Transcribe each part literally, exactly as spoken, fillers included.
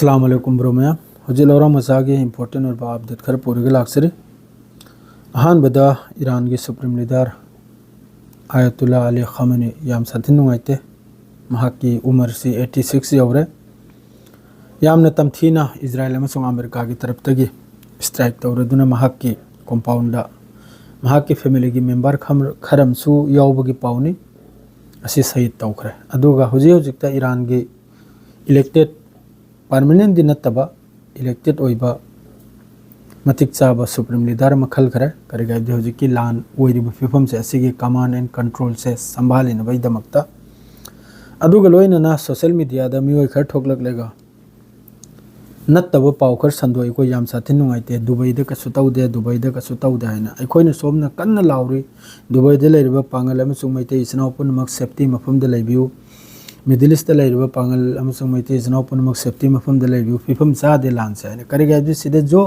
ꯑꯁꯂꯥꯃꯨ ꯑꯂꯥꯏꯀꯨꯝ bro ꯃꯌꯥꯝ꯫ ꯍꯧꯖꯤꯛ ꯂꯧꯔ ꯃꯆꯥꯒꯤ ꯏꯝꯄꯣꯔꯇꯦꯟ ꯑꯣꯏꯕ ꯑꯞꯗꯦꯠ ꯈꯔ ꯄꯨꯔꯒ ꯂꯥꯛꯆꯔꯤ꯫ ꯑꯍꯥꯟꯕꯗ ꯏꯔꯥꯟꯒꯤ ꯁꯨꯄ꯭ꯔꯤꯝ ꯂꯤꯗꯔ ꯑꯌꯥꯇꯨꯜꯂꯥ ꯑꯂꯤ ꯈꯥꯃꯦꯅꯤ ꯌꯥꯝ ꯁꯥꯊꯤꯅ ꯅꯨꯡꯉꯥꯏꯇꯦ꯫ ꯃꯍꯥꯛꯀꯤ ꯎꯃꯔꯁꯤ ꯑꯩꯠꯇꯤ ꯁꯤꯛꯁ ꯌꯧꯔꯦ꯫ ꯌꯥꯝꯅ ꯇꯝꯊꯤꯅ ꯏꯖꯔꯥꯏꯜ ꯑꯃꯁꯨꯡ ꯑꯃꯦꯔꯤꯀꯥꯒꯤ ꯇꯔꯞꯇꯒꯤ ꯁ꯭ꯇ꯭ꯔꯥꯏꯛ ꯇꯧꯔꯗꯨꯅ ꯃꯍꯥꯛꯀꯤ ꯀꯣꯝꯄꯥꯎꯟꯗ ꯃꯍꯥꯛꯀꯤ ꯐꯦꯃꯤꯂꯤꯒꯤ ꯃꯦꯝꯕꯔ ꯈꯝ-, ꯈꯔ ꯑꯃꯁꯨ ꯌꯥꯎꯕꯒꯤ ꯄꯥꯎꯅꯤ꯫ ꯑꯁꯤ ꯁꯍꯤꯗ ꯇꯧꯈ꯭ꯔꯦ꯫ ꯑꯗꯨꯒ ꯍꯧꯖꯤꯛ ꯍꯧꯖꯤꯛꯇ ꯏꯔꯥꯟꯒꯤ ꯏꯂꯦꯛꯇꯦꯠ ꯄꯥꯔꯃꯅꯦꯟꯗꯤ ꯅꯠꯇꯕ ꯏꯂꯦꯛꯇꯦꯠ ꯑꯣꯏꯕ ꯃꯇꯤꯛ ꯆꯥꯕ ꯁꯨꯄ꯭ꯔꯤꯝ ꯂꯤꯗꯔ ꯑꯃ ꯈꯜꯈ꯭ꯔꯦ꯫ ꯀꯔꯤꯒꯤ ꯍꯥꯏꯕꯗꯤ ꯍꯧꯖꯤꯛꯀꯤ ꯂꯥꯟ ꯑꯣꯏꯔꯤꯕ ꯐꯤꯕꯝꯁꯦ ꯑꯁꯤꯒꯤ ꯀꯃꯥꯟ ꯑꯦꯟ ꯀꯟꯇ꯭ꯔꯣꯜꯁꯦ ꯁꯝꯕꯥꯜꯂꯤꯅꯕꯒꯤꯗꯃꯛꯇ꯫ ꯑꯗꯨꯒ ꯂꯣꯏꯅꯅ ꯁꯣꯁꯦꯜ ꯃꯤꯗꯤꯌꯥꯗ ꯃꯤꯑꯣꯏ ꯈꯔ ꯊꯣꯛꯂꯛꯂꯒ ꯅꯠꯇꯕ ꯄꯥꯎ ꯈꯔ ꯁꯟꯗꯣꯛꯏ꯫ ꯑꯩꯈꯣꯏ ꯌꯥꯝ ꯁꯥꯊꯤꯅ ꯅꯨꯡꯉꯥꯏꯇꯦ, ꯗꯨꯕꯩꯗ ꯀꯩꯁꯨ ꯇꯧꯗꯦ, ꯗꯨꯕꯩꯗ ꯀꯩꯁꯨ ꯇꯧꯗꯦ ꯍꯥꯏꯅ꯫ ꯑꯩꯈꯣꯏꯅ ꯁꯣꯝꯅ ꯀꯟꯅ ꯂꯥꯎꯔꯤ, ꯗꯨꯕꯩꯗ ꯂꯩꯔꯤꯕ ꯄꯥꯡꯒꯜ ꯑꯃꯁꯨꯡ ꯃꯩꯇꯩ ꯏꯆꯤꯟ ꯏꯅꯥꯎ ꯄꯨꯝꯅꯃꯛ ꯁꯦꯐꯇꯤ ꯃꯐꯝꯗ ꯂꯩꯕꯤꯌꯨ꯫ ꯃꯤꯗꯜ ꯏꯁꯇ ꯂꯩꯔꯤꯕ ꯄꯥꯡꯒꯜ ꯑꯃꯁꯨꯡ ꯃꯩꯇꯩ ꯏꯆꯤꯟ ꯏꯅꯥꯎ ꯄꯨꯝꯅꯃꯛ ꯁꯦꯐꯇꯤ ꯃꯐꯝꯗ ꯂꯩꯕꯤꯌꯨ, ꯐꯤꯐꯝ ꯆꯥꯗꯦ ꯂꯥꯟꯁꯦ ꯍꯥꯏꯅ꯫ ꯀꯔꯤꯒꯤ ꯍꯥꯏꯕꯗꯤ ꯁꯤꯗ ꯖꯣ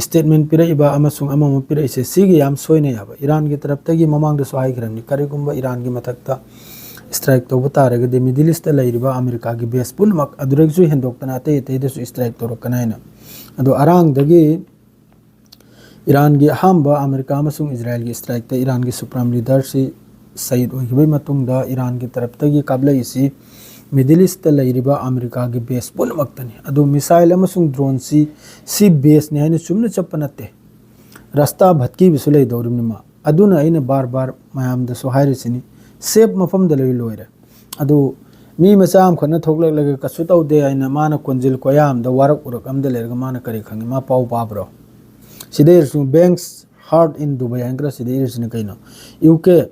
ꯏꯁꯇꯦꯠꯃꯦꯟ ꯄꯤꯔꯛꯏꯕ ꯑꯃꯁꯨꯡ ꯑꯃ ꯑꯃ ꯄꯤꯔꯛꯏꯁꯦ ꯁꯤꯒꯤ ꯌꯥꯝ ꯁꯣꯏꯅ ꯌꯥꯕ꯫ ꯏꯔꯥꯟꯒꯤ ꯇꯔꯞꯇꯒꯤ ꯃꯃꯥꯡꯗꯁꯨ ꯍꯥꯏꯈ꯭ꯔꯕꯅꯤ, ꯀꯔꯤꯒꯨꯝꯕ ꯏꯔꯥꯟꯒꯤ ꯃꯊꯛꯇ ꯁ꯭ꯇ꯭ꯔꯥꯏꯛ ꯇꯧꯕ ꯇꯥꯔꯒꯗꯤ ꯃꯤꯗꯜ ꯏꯁꯇ ꯂꯩꯔꯤꯕ ꯑꯃꯦꯔꯤꯀꯥꯒꯤ ꯕꯦꯁ ꯄꯨꯝꯅꯃꯛ ꯑꯗꯨꯗꯒꯤꯁꯨ ꯍꯦꯟꯗꯣꯛꯇꯅ ꯑꯇꯩ ꯑꯇꯩꯗꯁꯨ ꯁ꯭ꯇ꯭ꯔꯥꯏꯛ ꯇꯧꯔꯛꯀꯅꯤ ꯍꯥꯏꯅ꯫ ꯑꯗꯣ ꯑꯔꯥꯡꯗꯒꯤ ꯏꯔꯥꯟꯒꯤ ꯑꯍꯥꯟꯕ ꯑꯃꯦꯔꯤꯀꯥ ꯑꯃꯁꯨꯡ ꯏꯖꯔꯥꯏꯜꯒꯤ ꯁ꯭ꯇ꯭ꯔꯥꯏꯛꯇ ꯏꯔꯥꯟꯒꯤ ꯁꯨꯄ꯭ꯔꯥꯏꯝ ꯂꯤꯗꯔꯁꯤ ꯁꯍꯤꯗ ꯑꯣꯏꯈꯤꯕꯒꯤ ꯃꯇꯨꯡꯗ ꯏꯔꯥꯟꯒꯤ ꯇꯔꯞꯇꯒꯤ ꯀꯥꯞꯂꯛꯏꯁꯤ ꯃꯤꯗꯜ ꯏꯁꯇ ꯂꯩꯔꯤꯕ ꯑꯃꯦꯔꯤꯀꯥꯒꯤ ꯕꯦꯁ ꯄꯨꯝꯅꯃꯛꯇꯅꯤ꯫ ꯑꯗꯨ ꯃꯤꯁꯥꯏꯜ ꯑꯃꯁꯨꯡ ꯗ꯭ꯔꯣꯟꯁꯤ ꯁꯤ ꯕꯦꯁꯅꯤ ꯍꯥꯏꯅ ꯆꯨꯝꯅ ꯆꯠꯄ ꯅꯠꯇꯦ, ꯔꯁꯇꯥ ꯚꯠꯀꯤꯕꯁꯨ ꯂꯩꯗꯧꯔꯤꯕꯅꯤ꯫ ꯃꯥ ꯑꯗꯨꯅ ꯑꯩꯅ ꯕꯥꯔ ꯕꯥꯔ ꯃꯌꯥꯝꯗꯁꯨ ꯍꯥꯏꯔꯤꯁꯤꯅꯤ, ꯁꯦꯞ ꯃꯐꯝꯗ ꯂꯩ ꯂꯣꯏꯔꯦ꯫ ꯑꯗꯨ ꯃꯤ ꯃꯆꯥ ꯑꯃꯈꯛꯅ ꯊꯣꯛꯂꯛꯂꯒ ꯀꯩꯁꯨ ꯇꯧꯗꯦ ꯍꯥꯏꯅ ꯃꯥꯅ ꯀꯣꯟꯖꯤꯜ ꯀꯣꯌꯥ ꯑꯃꯗ ꯋꯥꯔꯛ ꯎꯔꯛ ꯑꯃꯗ ꯂꯩꯔꯒ ꯃꯥꯅ ꯀꯔꯤ ꯈꯪꯉꯤ? ꯃꯥ ꯄꯥꯎ ꯄꯥꯕ꯭ꯔꯣ? ꯁꯤꯗ ꯏꯔꯁꯨ banks hurt in Dubai ꯍꯥꯏꯅ ꯈꯔ ꯁꯤꯗ ꯏꯔꯤꯁꯤꯅ ꯀꯩꯅꯣ? U K,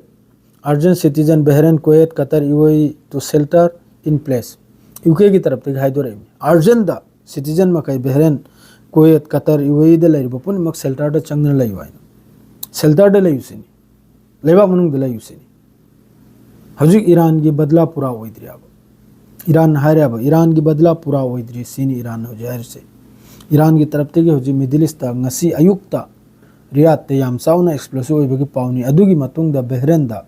urgent citizen Bahrain, Kuwait, Qatar, U A E to shelter in place꯫ U ꯀꯦꯒꯤ ꯇꯔꯞꯇꯒꯤ ꯍꯥꯏꯗꯣꯔꯛꯏꯕꯅꯤ꯫ ꯑꯥꯔꯖꯦꯟꯗ ꯁꯤꯇꯤꯖꯟ ꯃꯈꯩ ꯕꯦꯍꯔꯦꯟ, ꯀꯨꯋꯦꯠ, ꯀꯇꯔ, ꯌꯨ ꯑꯦ ꯏꯗ ꯂꯩꯔꯤꯕ ꯄꯨꯝꯅꯃꯛ ꯁꯦꯜꯇꯔꯗ ꯆꯪꯗꯨꯅ ꯂꯩꯌꯨ ꯍꯥꯏꯅ꯫ ꯁꯦꯜꯇꯔꯗ ꯂꯩꯌꯨ ꯁꯤꯅꯤ꯫ ꯂꯩꯕꯥꯛ ꯃꯅꯨꯡꯗ ꯂꯩꯌꯨ ꯁꯤꯅꯤ꯫ ꯍꯧꯖꯤꯛ ꯏꯔꯥꯟꯒꯤ ꯕꯗꯂꯥ ꯄꯨꯔꯥ ꯑꯣꯏꯗ꯭ꯔꯤꯑꯕ꯫ ꯏꯔꯥꯟꯅ ꯍꯥꯏꯔꯦꯕ, ꯏꯔꯥꯟꯒꯤ ꯕꯗꯂꯥ ꯄꯨꯔꯥ ꯑꯣꯏꯗ꯭ꯔꯤ ꯁꯤꯅꯤ ꯏꯔꯥꯟꯅ ꯍꯧꯖꯤꯛ ꯍꯥꯏꯔꯤꯁꯦ꯫ ꯏꯔꯥꯟꯒꯤ ꯇꯔꯞꯇꯒꯤ ꯍꯧꯖꯤꯛ ꯃꯤꯗꯜ ꯏꯁꯇ ꯉꯁꯤ ꯑꯌꯨꯛꯇ ꯔꯤꯌꯥꯗꯇ ꯌꯥꯝ ꯆꯥꯎꯅ ꯑꯦꯛꯁꯄ꯭ꯂꯣꯁꯤꯚ ꯑꯣꯏꯕꯒꯤ ꯄꯥꯎꯅꯤ꯫ ꯑꯗꯨꯒꯤ ꯃꯇꯨꯡꯗ ꯕꯦꯍꯔꯦꯟꯗ,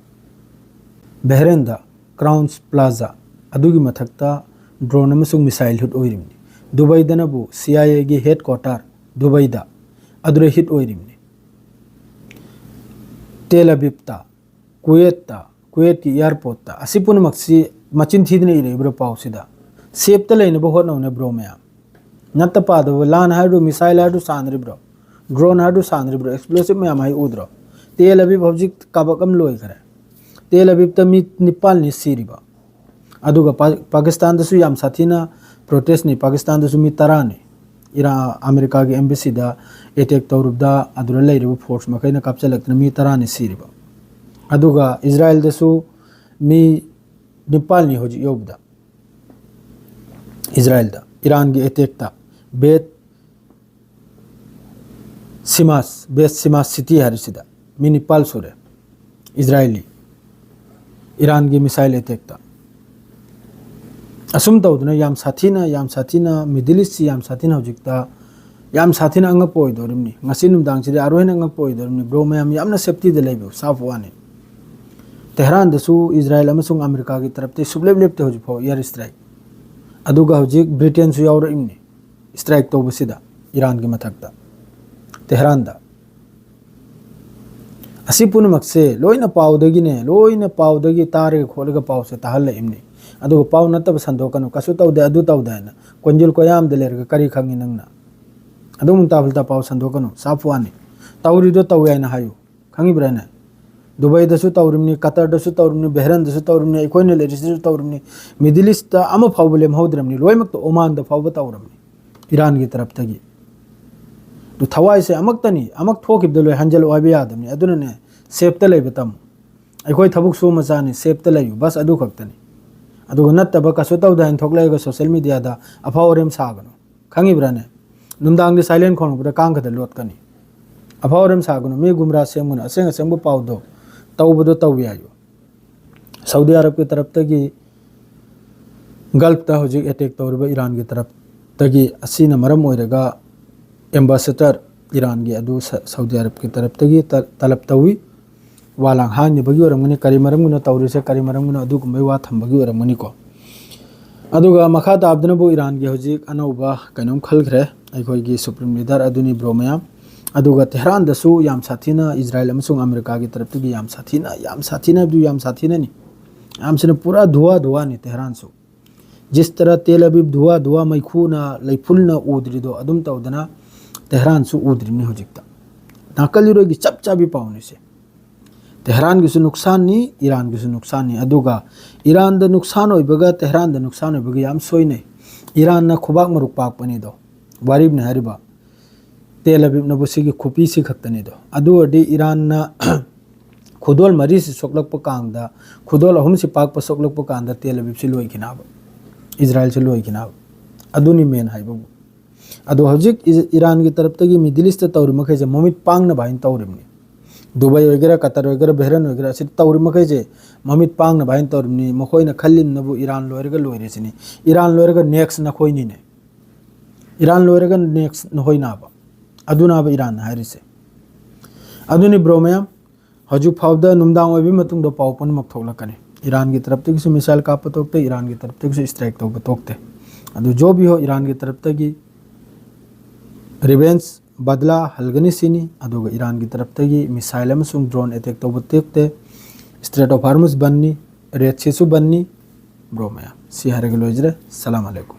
ꯕꯦꯍꯔꯦꯟꯗ ꯀ꯭ꯔꯥꯎꯟꯁ ꯄ꯭ꯂꯥꯖꯥ ꯑꯗꯨꯒꯤ ꯃꯊꯛꯇ ꯗ꯭ꯔꯣꯟ ꯑꯃꯁꯨꯡ ꯃꯤꯁꯥꯏꯜ ꯍꯨꯠ ꯑꯣꯏꯔꯤꯕꯅꯤ꯫ ꯗꯨꯕꯩꯗꯅꯕꯨ ꯁꯤ ꯑꯥꯏ ꯑꯦꯒꯤ ꯍꯦꯗ ꯀ꯭ꯋꯥꯇꯔ ꯗꯨꯕꯩꯗ, ꯑꯗꯨꯗ ꯍꯤꯠ ꯑꯣꯏꯔꯤꯕꯅꯤ꯫ ꯇꯦꯜ ꯑꯕꯤꯕꯇ, ꯀꯨꯋꯦꯠꯇ, ꯀꯨꯋꯦꯠꯀꯤ ꯑꯦꯌꯥꯔꯄꯣꯔꯠꯇ꯫ ꯑꯁꯤ ꯄꯨꯝꯅꯃꯛꯁꯤ ꯃꯆꯤꯟ ꯊꯤꯗꯅ ꯏꯔꯛꯏꯕ꯭ꯔꯣ ꯄꯥꯎꯁꯤꯗ? ꯁꯦꯞꯇ ꯂꯩꯅꯕ ꯍꯣꯠꯅꯧꯅꯦ ꯕ꯭ꯔꯣ ꯃꯌꯥꯝ꯫ ꯅꯠꯇ ꯄꯥꯗꯕ ꯂꯥꯟ ꯍꯥꯏꯔꯗꯨ, ꯃꯤꯁꯥꯏꯜ ꯍꯥꯏꯔꯗꯨ ꯁꯥꯟꯅꯔꯤꯕ꯭ꯔꯣ? ꯗ꯭ꯔꯣꯟ ꯍꯥꯏꯔꯗꯨ ꯁꯥꯟꯅꯔꯤꯕ꯭ꯔꯣ? ꯑꯦꯛꯁꯄ꯭ꯂꯣꯁꯤꯞ ꯃꯌꯥꯝ ꯍꯥꯏ ꯎꯗ꯭ꯔꯣ? ꯇꯦꯜ ꯑꯕꯤꯕ ꯍꯧꯖꯤꯛ ꯀꯥꯕꯛ ꯑꯃ ꯂꯣꯏꯈ꯭ꯔꯦ꯫ ꯇꯦꯜ ꯑꯕꯤꯕꯇ ꯃꯤ ꯅꯤꯄꯥꯜꯅꯤ ꯁꯤꯔꯤꯕ꯫ ꯑꯗꯨꯒ ꯄꯥ-, ꯄꯥꯀꯤꯁꯇꯥꯟꯗꯁꯨ ꯌꯥꯝ ꯁꯥꯊꯤꯅ ꯄ꯭ꯔꯣꯇꯦꯁꯅꯤ꯫ ꯄꯥꯀꯤꯁꯇꯥꯟꯗꯁꯨ ꯃꯤ ꯇꯔꯥꯅꯤ꯫ ꯏꯔꯥ-, ꯑꯃꯦꯔꯤꯀꯥꯒꯤ ꯑꯦꯝꯕꯦꯁꯤꯗ ꯑꯦꯇꯦꯛ ꯇꯧꯔꯨꯕꯗ ꯑꯗꯨꯗ ꯂꯩꯔꯤꯕ ꯐꯣꯔꯁ ꯃꯈꯩꯅ ꯀꯥꯞꯆꯜꯂꯛꯇꯅ ꯃꯤ ꯇꯔꯥꯅꯤ ꯁꯤꯔꯤꯕ꯫ ꯑꯗꯨꯒ ꯏꯖꯔꯥꯏꯜꯗꯁꯨ ꯃꯤ ꯅꯤꯄꯥꯜꯅꯤ ꯍꯧꯖꯤꯛ ꯌꯧꯕꯗ꯫ ꯏꯖꯔꯥꯏꯜꯗ ꯏꯔꯥꯟꯒꯤ ꯑꯦꯇꯦꯛꯇ ꯕꯦꯠ ꯁꯤꯃꯥꯁ, ꯕꯦꯠ ꯁꯤꯃꯥꯁ ꯁꯤꯇꯤ ꯍꯥꯏꯔꯤꯁꯤꯗ ꯃꯤ ꯅꯤꯄꯥꯜ ꯁꯨꯔꯦ꯫ ꯏꯖꯔꯥꯏꯂꯤ, ꯏꯔꯥꯟꯒꯤ ꯃꯤꯁꯥꯏꯜ ꯑꯦꯇꯦꯛꯇ꯫ ꯑꯁꯨꯝ ꯇꯧꯗꯅ ꯌꯥꯝ ꯁꯥꯊꯤꯅ, ꯌꯥꯝ ꯁꯥꯊꯤꯅ, ꯃꯤꯗꯜ ꯏꯁꯁꯤ ꯌꯥꯝ ꯁꯥꯊꯤꯅ ꯍꯧꯖꯤꯛꯇ ꯌꯥꯝ ꯁꯥꯊꯤꯅ ꯑꯉꯛꯄ ꯑꯣꯏꯗꯣꯔꯤꯕꯅꯤ꯫ ꯉꯁꯤ ꯅꯨꯡꯗꯥꯡꯁꯤꯗꯤ ꯑꯔꯣꯏꯅ ꯑꯉꯛꯄ ꯑꯣꯏꯗꯣꯔꯤꯕꯅꯤ꯫ ꯕ꯭ꯔꯣ ꯃꯌꯥꯝ ꯌꯥꯝꯅ ꯁꯦꯞꯇꯤꯗ ꯂꯩꯕꯤꯌꯨ, ꯁꯥꯐ ꯋꯥꯅꯤ꯫ ꯇꯦꯍꯔꯥꯟꯗꯁꯨ ꯏꯖꯔꯥꯏꯜ ꯑꯃꯁꯨꯡ ꯑꯃꯦꯔꯤꯀꯥꯒꯤ ꯇꯔꯞꯇꯒꯤ ꯁꯨꯞꯂꯦꯞ ꯂꯦꯞꯇꯦ ꯍꯧꯖꯤꯛꯐꯥꯎ ꯑꯦꯌꯔ ꯏꯁꯇ꯭ꯔꯥꯏꯛ꯫ ꯑꯗꯨꯒ ꯍꯧꯖꯤꯛ ꯕ꯭ꯔꯤꯇꯦꯟꯁꯨ ꯌꯥꯎꯔꯛꯏꯕꯅꯤ ꯏꯁꯇ꯭ꯔꯥꯏꯛ ꯇꯧꯕꯁꯤꯗ ꯏꯔꯥꯟꯒꯤ ꯃꯊꯛꯇ, ꯇꯦꯍꯔꯥꯟꯗ꯫ ꯑꯁꯤ ꯄꯨꯝꯅꯃꯛꯁꯦ ꯂꯣꯏꯅ ꯄꯥꯎꯗꯒꯤꯅꯦ, ꯂꯣꯏꯅ ꯄꯥꯎꯗꯒꯤ ꯇꯥꯔꯒ ꯈꯣꯠꯂꯒ ꯄꯥꯎꯁꯦ ꯇꯥꯍꯜꯂꯛꯏꯕꯅꯤ꯫ ꯑꯗꯨꯒ ꯄꯥꯎ ꯅꯠꯇꯕ ꯁꯟꯗꯣꯛꯀꯅꯨ, ꯀꯩꯁꯨ ꯇꯧꯗꯦ, ꯑꯗꯨ ꯇꯧꯗꯦ ꯍꯥꯏꯅ ꯀꯣꯟꯖꯤꯜ ꯀꯣꯌꯥꯝꯗ ꯂꯩꯔꯒ ꯀꯔꯤ ꯈꯪꯉꯤ ꯅꯪꯅ? ꯑꯗꯨꯝ ꯎꯜꯇꯥ ꯐꯨꯜꯇꯥ ꯄꯥꯎ ꯁꯟꯗꯣꯛꯀꯅꯨ, ꯁꯥꯐ ꯋꯥꯅꯤ꯫ ꯇꯧꯔꯤꯗꯣ ꯇꯧꯋꯦ ꯍꯥꯏꯅ ꯍꯥꯏꯌꯨ, ꯈꯪꯉꯤꯕ꯭ꯔꯥꯅꯦ? ꯗꯨꯕꯩꯗꯁꯨ ꯇꯧꯔꯤꯕꯅꯤ, ꯀꯇꯔꯗꯁꯨ ꯇꯧꯔꯤꯕꯅꯤ, ꯕꯦꯍꯔꯟꯗꯁꯨ ꯇꯧꯔꯤꯕꯅꯤ, ꯑꯩꯈꯣꯏꯅ ꯂꯩꯔꯤꯁꯤꯁꯨ ꯇꯧꯔꯤꯕꯅꯤ, ꯃꯤꯗꯜ ꯏꯁꯇ ꯑꯃ ꯐꯥꯎꯕ ꯂꯦꯝꯍꯧꯗ꯭ꯔꯕꯅꯤ, ꯂꯣꯏꯅꯃꯛꯇ ꯑꯣꯃꯥꯟꯗ ꯐꯥꯎꯕ ꯇꯧꯔꯕꯅꯤ ꯏꯔꯥꯟꯒꯤ ꯇꯔꯞꯇꯒꯤ꯫ ꯑꯗꯨ ꯊꯋꯥꯏꯁꯦ ꯑꯃꯛꯇꯅꯤ, ꯑꯃꯛ ꯊꯣꯛꯈꯤꯕꯗ ꯂꯣꯏ ꯍꯟꯖꯜꯂꯛꯑꯣ ꯍꯥꯏꯕ ꯌꯥꯗꯕꯅꯤ꯫ ꯑꯗꯨꯅꯅꯦ, ꯁꯦꯞꯇ ꯂꯩꯕ ꯇꯝꯃꯨ꯫ ꯑꯩꯈꯣꯏ ꯊꯕꯛ ꯁꯨꯕ ꯃꯆꯥꯅꯤ, ꯁꯦꯞꯇ ꯂꯩꯌꯨ, ꯕꯁ ꯑꯗꯨ ꯈꯛꯇꯅꯤ꯫ ꯑꯗꯨꯒ ꯅꯠꯇꯕ ꯀꯩꯁꯨ ꯇꯧꯗꯦ ꯍꯥꯏꯅ ꯊꯣꯛꯂꯛꯑꯒ ꯁꯣꯁꯦꯜ ꯃꯦꯗꯤꯌꯥꯗ ꯑꯐꯥꯎ ꯑꯔꯦꯝ ꯁꯥꯒꯅꯨ, ꯈꯪꯉꯤꯕ꯭ꯔꯥꯅꯦ? ꯅꯨꯡꯗꯥꯡꯗꯤ ꯁꯥꯏꯂꯦꯟ ꯈꯣꯡꯂꯛꯄꯗ ꯀꯥꯡ ꯈꯛꯇ ꯂꯣꯠꯀꯅꯤ꯫ ꯑꯐꯥꯎ ꯑꯔꯦꯝ ꯁꯥꯒꯅꯨ, ꯃꯤ ꯒꯨꯝꯔꯥ ꯁꯦꯝꯒꯅꯨ, ꯑꯁꯦꯡ ꯑꯁꯦꯡꯕ ꯄꯥꯎꯗꯣ ꯇꯧꯕꯗꯣ ꯇꯧꯏ ꯍꯥꯏꯌꯨ꯫ ꯁꯥꯎꯗꯤ ꯑꯔꯕꯀꯤ ꯇꯔꯞꯇꯒꯤ ꯒꯜꯐꯇ ꯍꯧꯖꯤꯛ ꯑꯦꯇꯦꯛ ꯇꯧꯔꯤꯕ ꯏꯔꯥꯟꯒꯤ ꯇꯔꯞꯇꯒꯤ, ꯑꯁꯤꯅ ꯃꯔꯝ ꯑꯣꯏꯔꯒ ꯑꯦꯝꯕꯥꯁꯦꯗꯔ ꯏꯔꯥꯟꯒꯤ ꯑꯗꯨ ꯁ-, ꯁꯥꯎꯗꯤ ꯑꯔꯕꯀꯤ ꯇꯔꯞꯇꯒꯤ ꯇ-, ꯇꯂꯞ ꯇꯧꯏ꯫ ꯋꯥ ꯂꯥꯡ ꯍꯥꯏꯅꯕꯒꯤ ꯑꯣꯏꯔꯝꯒꯅꯤ, ꯀꯔꯤ ꯃꯔꯝꯒꯤꯅꯣ ꯇꯧꯔꯤꯁꯦ, ꯀꯔꯤ ꯃꯔꯝꯒꯤꯅꯣ ꯑꯗꯨꯒꯨꯝꯕꯒꯤ ꯋꯥ ꯊꯝꯕꯒꯤ ꯑꯣꯏꯔꯝꯒꯅꯤꯀꯣ꯫ ꯑꯗꯨꯒ ꯃꯈꯥ ꯇꯥꯕꯗꯅꯕꯨ ꯏꯔꯥꯟꯒꯤ ꯍꯧꯖꯤꯛ ꯑꯅꯧꯕ ꯀꯩꯅꯣꯝ ꯈꯜꯈ꯭ꯔꯦ, ꯑꯩꯈꯣꯏꯒꯤ ꯁꯨꯄ꯭ꯔꯤꯝ ꯂꯤꯗꯔ ꯑꯗꯨꯅꯤ, ꯕ꯭ꯔꯣ ꯃꯌꯥꯝ꯫ ꯑꯗꯨꯒ ꯇꯦꯍꯔꯥꯟꯗꯁꯨ ꯌꯥꯝ ꯁꯥꯊꯤꯅ ꯏꯖꯔꯥꯏꯜ ꯑꯃꯁꯨꯡ ꯑꯃꯦꯔꯤꯀꯥꯒꯤ ꯇꯔꯞꯇꯒꯤ ꯌꯥꯝ ꯁꯥꯊꯤꯅ, ꯌꯥꯝ ꯁꯥꯊꯤꯅ ꯍꯥꯏꯕꯗꯨ ꯌꯥꯝ ꯁꯥꯊꯤꯅꯅꯤ, ꯌꯥꯝꯁꯤꯅ ꯄꯨꯔꯥ ꯙꯨꯋꯥ ꯙꯨꯋꯥꯅꯤ ꯇꯦꯍꯔꯥꯟꯁꯨ꯫ ꯖꯤꯁ ꯇꯔꯥ ꯇꯦꯜ ꯑꯕꯤꯕ ꯙꯨꯋꯥ ꯙꯨꯋꯥ ꯃꯩꯈꯨꯅ, ꯂꯩꯐꯨꯜꯅ ꯎꯗ꯭ꯔꯤꯗꯣ ꯑꯗꯨꯝ ꯇꯧꯗꯅ ꯇꯦꯍꯔꯥꯟꯁꯨ ꯎꯗ꯭ꯔꯤꯕꯅꯤ ꯍꯧꯖꯤꯛꯇ꯫ ꯅꯥꯀꯜ ꯏꯔꯣꯏꯒꯤ ꯆꯞ ꯆꯥꯕꯤ ꯄꯥꯎꯅꯤꯁꯦ꯫ ꯇꯦꯍꯔꯥꯟꯒꯤꯁꯨ ꯅꯨꯛꯁꯥꯟꯅꯤ, ꯏꯔꯥꯟꯒꯤꯁꯨ ꯅꯨꯛꯁꯥꯟꯅꯤ꯫ ꯑꯗꯨꯒ ꯏꯔꯥꯟꯗ ꯅꯨꯛꯁꯥꯟ ꯑꯣꯏꯕꯒ ꯇꯦꯍꯔꯥꯟꯗ ꯅꯨꯛꯁꯥꯟ ꯑꯣꯏꯕꯒ ꯌꯥꯝ ꯁꯣꯏꯅꯩ꯫ ꯏꯔꯥꯟꯅ ꯈꯨꯕꯥꯛ ꯃꯔꯨꯛ ꯄꯥꯛꯄꯅꯤꯗꯣ, ꯋꯥꯔꯤꯕꯅꯤ ꯍꯥꯏꯔꯤꯕ꯫ ꯇꯦꯜ ꯑꯕꯤꯕꯅꯕꯨ ꯁꯤꯒꯤ ꯈꯨꯄꯤꯁꯤ ꯈꯛꯇꯅꯤꯗꯣ꯫ ꯑꯗꯨ ꯑꯣꯏꯔꯗꯤ ꯏꯔꯥꯟꯅ ꯈꯨꯗꯣꯜ ꯃꯔꯤꯁꯤ ꯁꯣꯛꯂꯛꯄ ꯀꯥꯟꯗ, ꯈꯨꯗꯣꯜ ꯑꯍꯨꯝꯁꯤ ꯄꯥꯛꯄ ꯁꯣꯛꯂꯛꯄ ꯀꯥꯟꯗ ꯇꯦꯜ ꯑꯕꯤꯕꯁꯤ ꯂꯣꯏꯈꯤꯅꯕ, ꯏꯖꯔꯥꯏꯜꯁꯤ ꯂꯣꯏꯈꯤꯅꯕ꯫ ꯑꯗꯨꯅꯤ ꯃꯦꯟ ꯍꯥꯏꯕꯕꯨ꯫ ꯑꯗꯣ ꯍꯧꯖꯤꯛ ꯏꯖ-, ꯏꯔꯥꯟꯒꯤ ꯇꯔꯞꯇꯒꯤ ꯃꯤꯗꯜ ꯏꯁꯇ ꯇꯧꯔꯤ ꯃꯈꯩꯁꯦ ꯃꯃꯤꯠ ꯄꯥꯡꯅꯕ ꯍꯥꯏꯅ ꯇꯧꯔꯤꯕꯅꯤ꯫ ꯗꯨꯕꯥꯏ ꯑꯣꯏꯒꯦꯔꯥ, ꯀꯇꯔ ꯑꯣꯏꯒꯦꯔꯥ, ꯕꯦꯍꯔꯟ ꯑꯣꯏꯒꯦꯔꯥ, ꯑꯁꯤ ꯇꯧꯔꯤ ꯃꯈꯩꯁꯦ ꯃꯃꯤꯠ ꯄꯥꯡꯅꯕ ꯍꯥꯏꯅ ꯇꯧꯔꯤꯕꯅꯤ꯫ ꯃꯈꯣꯏꯅ ꯈꯜꯂꯤꯕꯅꯕꯨ ꯏꯔꯥꯟ ꯂꯣꯏꯔꯒ ꯂꯣꯏꯔꯦ ꯁꯤꯅꯤ꯫ ꯏꯔꯥꯟ ꯂꯣꯏꯔꯒ ꯅꯦꯛꯁ ꯅꯈꯣꯏꯅꯤꯅꯦ꯫ ꯏꯔꯥꯟ ꯂꯣꯏꯔꯒ ꯅꯦꯛꯁ ꯅꯈꯣꯏꯅꯥꯕ꯫ ꯑꯗꯨꯅꯥꯕ ꯏꯔꯥꯟꯅ ꯍꯥꯏꯔꯤꯁꯦ꯫ ꯑꯗꯨꯅꯤ ꯕ꯭ꯔꯣ ꯃꯌꯥꯝ, ꯍꯧꯖꯤꯛ ꯐꯥꯎꯗ ꯅꯨꯡꯗꯥꯡ ꯑꯣꯏꯕ ꯃꯇꯨꯡꯗ ꯄꯥꯎ ꯄꯨꯝꯅꯃꯛ ꯊꯣꯛꯂꯛꯀꯅꯤ꯫ ꯏꯔꯥꯟꯒꯤ ꯇꯔꯞꯇꯒꯤꯁꯨ ꯃꯤꯁꯥꯏꯜ ꯀꯥꯞꯄ ꯇꯣꯛꯇꯦ, ꯏꯔꯥꯟꯒꯤ ꯇꯔꯞꯇꯒꯤꯁꯨ ꯁ꯭ꯇ꯭ꯔꯥꯏꯛ ꯇꯧꯕ ꯇꯣꯛꯇꯦ꯫ ꯑꯗꯨ ꯖꯣ ꯕꯤ ꯍꯣ, ꯏꯔꯥꯟꯒꯤ ꯇꯔꯞꯇꯒꯤ ꯔꯤꯚꯦꯟꯁ, ꯕꯗꯂꯥ ꯍꯜꯒꯅꯤ ꯁꯤꯅꯤ꯫ ꯑꯗꯨꯒ ꯏꯔꯥꯟꯒꯤ ꯇꯔꯞꯇꯒꯤ ꯃꯤꯁꯥꯏꯜ ꯑꯃꯁꯨꯡ ꯗ꯭ꯔꯣꯟ ꯑꯦꯇꯦꯛ ꯇꯧꯕ ꯇꯣꯛꯇꯦ꯫ ꯁ꯭ꯇ꯭ꯔꯦꯠ ꯑꯣꯐ ꯍꯥꯔꯃꯨꯁ ꯕꯟꯅꯤ, ꯔꯦꯗ ꯁꯤꯁꯨ ꯕꯟꯅꯤ꯫ ꯕ꯭ꯔꯣ ꯃꯌꯥꯝ, ꯁꯤ ꯍꯥꯏꯔꯒ ꯂꯣꯏꯖꯔꯦ꯫ ꯁꯂꯥꯝ ꯑꯂꯩꯀꯨꯝ꯫